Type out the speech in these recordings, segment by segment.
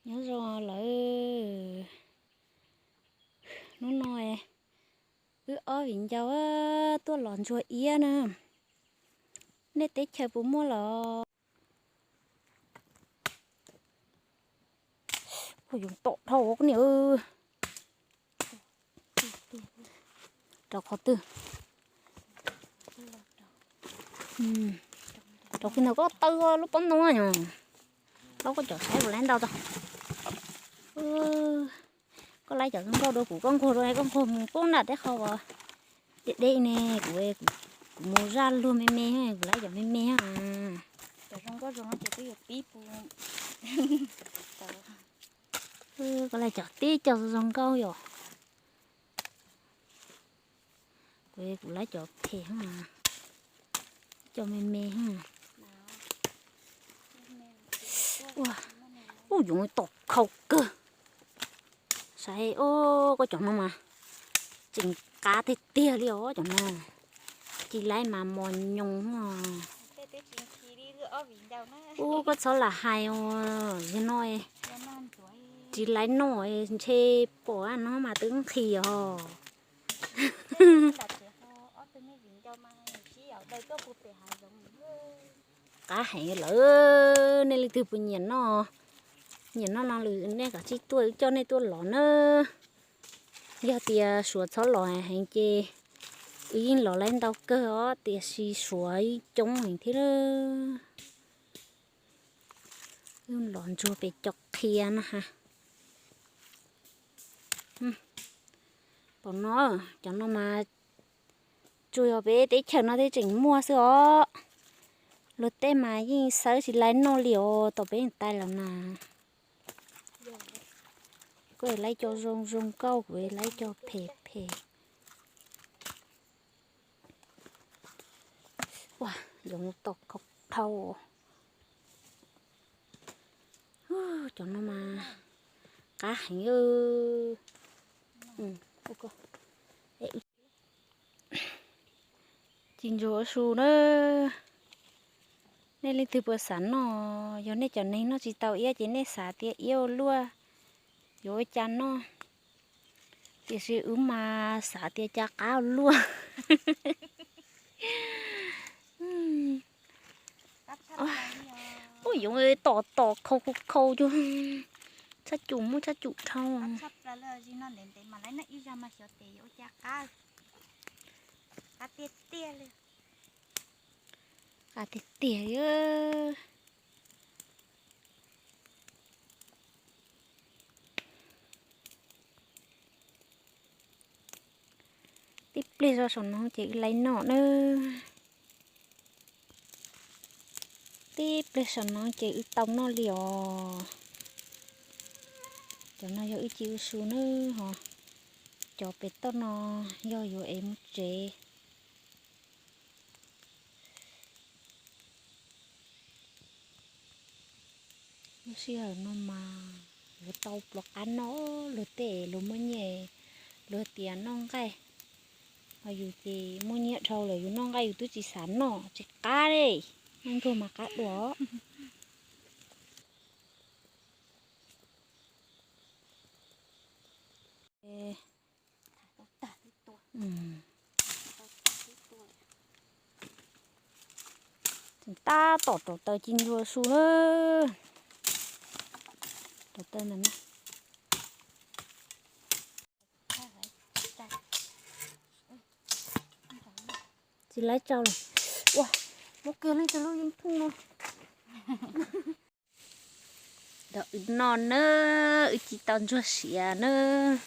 Nyob zoo lawm, hnub no wb ob viv ncaus tuaj los ntsuag iab na. Nej teb chaws puas muaj los? Kuv yuav tom dhau koj niam. Rau qhov twg? Rau qhov ntawd koj taw lub pob ntoo yom. Tau koj cov saib puas laib ntau tau. Koj laib cov zoo nkauj dua kuv, koj nquag dua, koj nquag mus pub nram teb qhov uas deb deb ne, kuv, kuv mus zaj luag me me, kuv laib cov me me. Cov zoo nkauj zoo no ces twb yuav pib pub. Koj laib cov tib co zoo nkauj yom. Kuv, kuv laib cov phem, cov me me. Ua, ua yoov tom khau kawg. Saib, o, koj cov no mas tseem qab tiag tiag li os cov no. Tsis laib mas mos nyoos. Ua koj txhob lam hais os, yog no tsis laib noj ntshe pom no mas twb nqhis os. Qab heev lawm, nej leej twg puas nyiam noj? Nyiam noj no lwm nej kav tsij tuaj, wb coj nej tuaj los na. Yog tias suav txhob los heev ces wb yeej los laib ntau kawg os, tiam sis suav yeej coob heev thiab. Los ntsuag pem cov qhia no ha. Pom no, cov no mas tsuas yog peb teb chaws no thiaj tseem muaj xwb os. Luag tej mas yeej xawb tsis laib noj li os, tom peb tais los na. Kuv laib cov zoo zoo nkauj, kuv laib cov phem phem. Ua, yoov tom khau dhau. Cov no mas qab heev. Ci ntsuag ua su na. Nej leej twg puas xav noj? Yog nej cov neeg noj tsis tau iab ces nej xav tias iab ua luaj yuav ua cas noj. Tiam sis wb mas xav tias cas qab ua luaj. Ua yoov tom tom khau khau khau cuag txhab cum muaj txhab cum dhau. Qab tiag tiag li. Tib pliag zoj saum no ces wb laib noj na. Tib pliag saum no ces wb tau noj li os. Cov no yog wb ci ua su na ho. Cov pem toj no yog yuav ev mus tsev. Lub sij hawm no mas yuav tau pluas qab noj, luag tej luag muaj nyiaj, luag tias noj nqaij, ho yus ces muaj nyiaj dhau lawm yus noj nqaij yus twb tsis xav noj tsis qab li. Noj ntsuag mas qab dua. Tseem tab tom rauv taws ci ntsuag su na. Rauv taws ntawm no. Tsis laib tsau lawm. Ua, muab kiag leej twg lub yeeb thooj no. Nrog wb noj nawb, wb ci tau ntsuag siav nawb.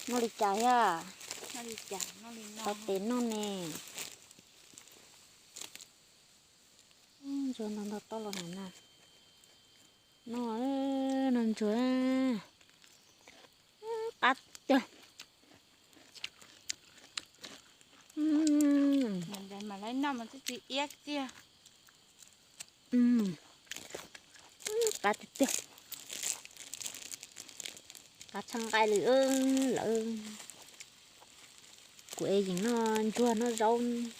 Noj li cas thiab? Tau tes noj ne. Ntsuag ntau ntau toj los na. Noj, noj ntsuag. Qab tiag. Mas laib noj mas twb tsis iab kiag. Qab tiag tiag. Qab txheej nqaij li lawm. Kuv es yeem noj ntsuag noj zaub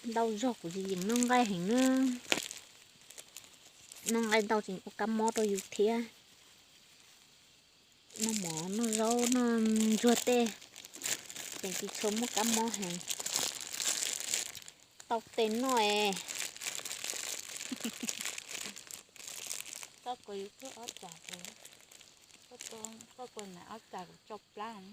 ntau zog, kuv tsis yeem noj nqaij heev na. noj nqaij ntau tseem ua kab mob rau yus thiab. Noj mov noj zaub noj ntsuag tej tseem tsis tshua muaj kab mob heev. Tau tes noj es. Koj kuas yus twb ob cas, koj kuas nais ob cas kuv tso plab.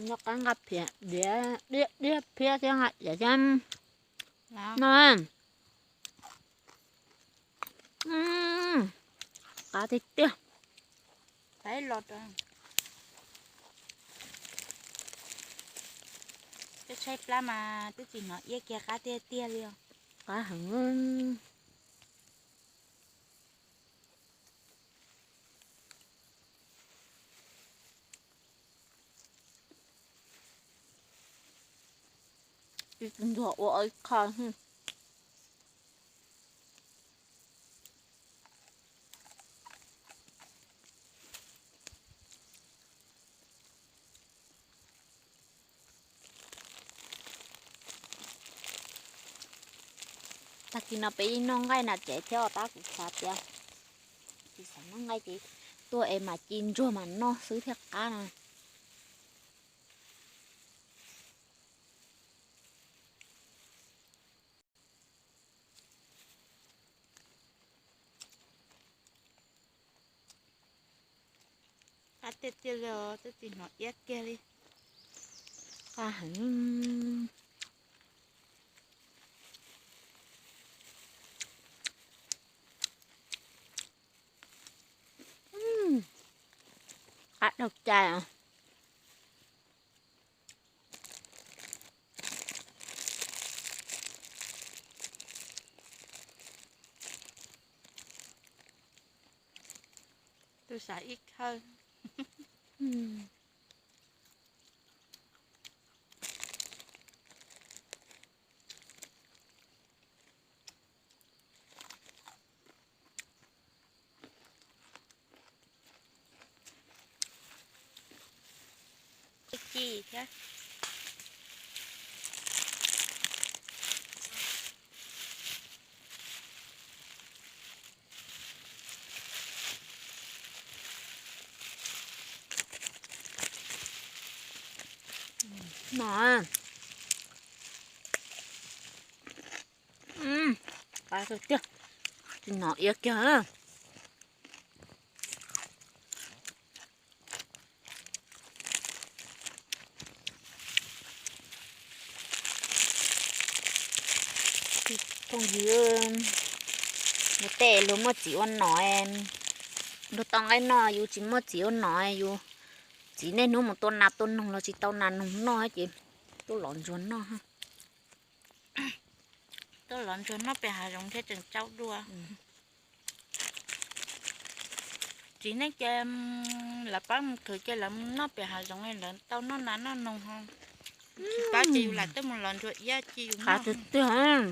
Nyob qab nqaj phiab, diab diab phiab thiab nqaj diav thiab no. Qab tiag tiag. Tej tshaib plab mas twb tsis hnov iab kiag, qab tiag tiag li os. Qab heev. Ib tug ntsuag ua ib qho. Tag kis no peb yeej noj nqaij na tsev thiab os, tab kuv xav tias tsis xav noj nqaij ces tuaj es mam ci ntsuag mam noj xwb thiaj qab no. Qab tiag tiag li os, twb tsis hnov iab kiag li. Qab heev. Qab dhau cai os. Tus xav ib khawb. Ci thiab. No. Qab tiag tiag. Tsis hnov iab kiag. Phooj ywg, luag tej luag muaj txiv ua nom, luag tau nqaij noj, yus tsis muaj txiv ua nom, yus txiv niaj hnub mus tua nas tua noog los tsis tau nas noog noj ces tuaj lov ntsuag noj. Tuaj lov ntsuag noj pem hav zoov thiab tseem tsaub dua. Txiv neej ces lawv pab mus khwv ces lawv mus noj pem hav zoov, lawv tau noj nas noj noog ho. Tsis pab ces yus lam tuaj mus lov ntsuag iab ci yus noj. Tiag tiag.